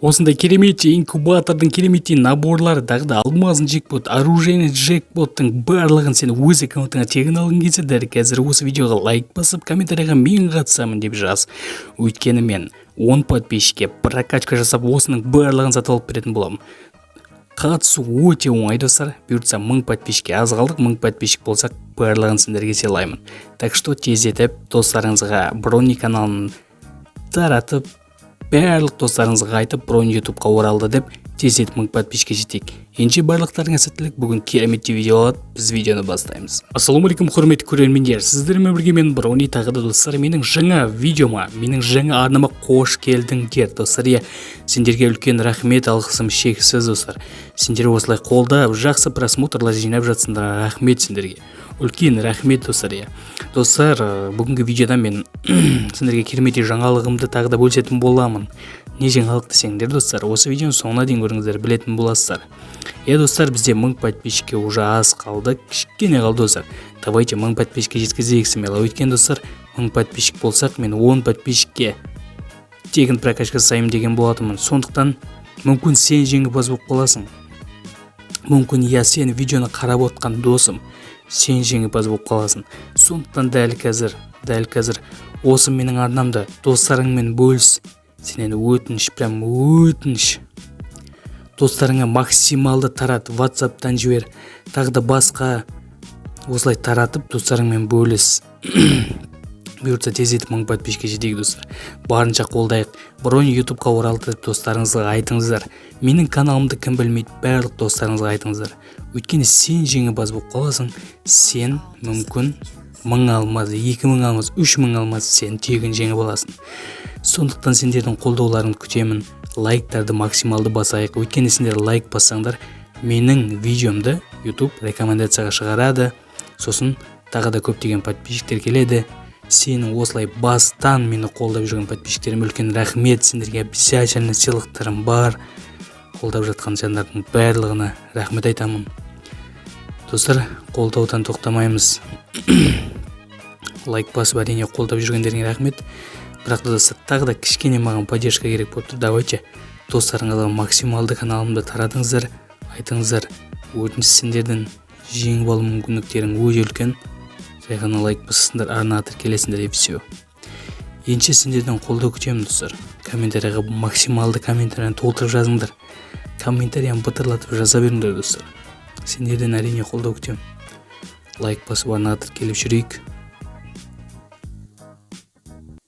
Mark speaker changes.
Speaker 1: Осындай керемет инкубатордың кереметтей наборлары, тағы да алмазный джекпот, оружейный джекпоттың барлығын сен өз аккаунтыңа тегін алғың келсе, дәл қазір осы видеоға лайк басып, комментарийға «Мен қатысамын» деп жаз. Өйткені мен 10 подписчикке прокачка жасап, осының барлығын сатып алып беретін боламын. Қатысу өте оңай, достар. Бұйыртса, 1000 подписчикке аз қалдық. 1000 подписчик болсақ, барлығын сендерге сыйлаймын. Так что тездетіп достарыңызға Брони каналын таратып, барлық достарыңызға айтып, «Брони Ютубқа оралды» деп, тездетіп 1000 подписчикке жетейік. Ендеше, барлықтарыңа сәттілік! Бүгін кереметтей видео болады, біз видеоны бастаймыз. Ассалаумағалейкум, құрметті көрермендер! Сіздермен бірге мен, Брони. Тағы да, достар, менің жаңа видеома, менің жаңа арнама қош келдіңдер, достар. Иә, сендерге үлкен рахмет, алғысым шексіз, достар. Сендер осылай қолдап, жақсы просмотрлар жинап жатсыңдар. Рахмет сендерге, үлкен рахмет, достар. Иә, достар, бүгінгі видеода мен сендерге кереметтей жаңалығымды тағы да бөлісетін боламын. Не жаңалық десеңдер, достар, осы видеоның соңына дейін көріңіздер, білетін боласыздар. Иә, достар, бізде 1000 подписчикке уже аз қалды, кішкене қалды, достар. Давайте 1000 подписчикке жеткізейік смело. Өйткені, достар, 1000 подписчик болсақ, мен 10 подписчикке тегін прокачка жасаймын деген болатынмын. Сондықтан мүмкін, сен жеңімпаз болып қаласың. Мүмкін, иә, сен, видеоны қарап отқан досым, сен жеңімпаз болып қаласың. Сондықтан дәл қазір осы менің арнамды достарыңмен бөліс. Сенен өтініш, прям өтініш. Достарыңа максималды тарат, Ватсаптан жібер, тағы да басқа, осылай таратып, достарыңмен бөліс. Бұйыртса, тездетіп 1000 подписчикке жетейік, достар. Барынша қолдайық. «Брони Ютубқа оралды» деп достарыңызға айтыңыздар. Менің каналымды кім білмейді, барлық достарыңызға айтыңыздар. Өйткені сен жеңімпаз болып қаласың. Сен мүмкін 1000 алмаз, 2000 алмаз, 3000 алмаз сен тегін жеңіп аласың. Сондықтан сендердің қолдауларыңды күтемін. Лайктарды максималды басайық. Өйткені сендер лайк бассаңдар, менің видеомды YouTube рекомендацияға шығарады, сосын тағы да көптеген подписчиктер келеді. Сенің осылай бастан мені қолдап жүрген подписчиктеріме үлкен рахмет. Сендерге обязательно сыйлықтарым бар. Қолдап жатқан жандардың барлығына рахмет айтамын. Достар, қолдаудан тоқтамаймыз. Лайк басып, әрине, қолдап жүргендеріңе рахмет. Бірақ та, достар, тағы да кішкене маған поддержка керек болып тұр. Давайте, достарыңызға максималды каналымды таратыңыздар, айтыңыздар, өтініш сендерден. Жеңіп алу мүмкіндіктерің өте үлкен. Жай ғана лайк басасыңдар, арнаға тіркелесіңдер, и все. Ендеше, сендерден қолдау күтемін, достар. Комментарийға максималды комментарияны толтырып жазыңдар, комментарияны бытырлатып жаза беріңдер, достар. Сендерден, әрине, қолдау күтемін. Лайк басып, арнаға тіркеліп жүрейік.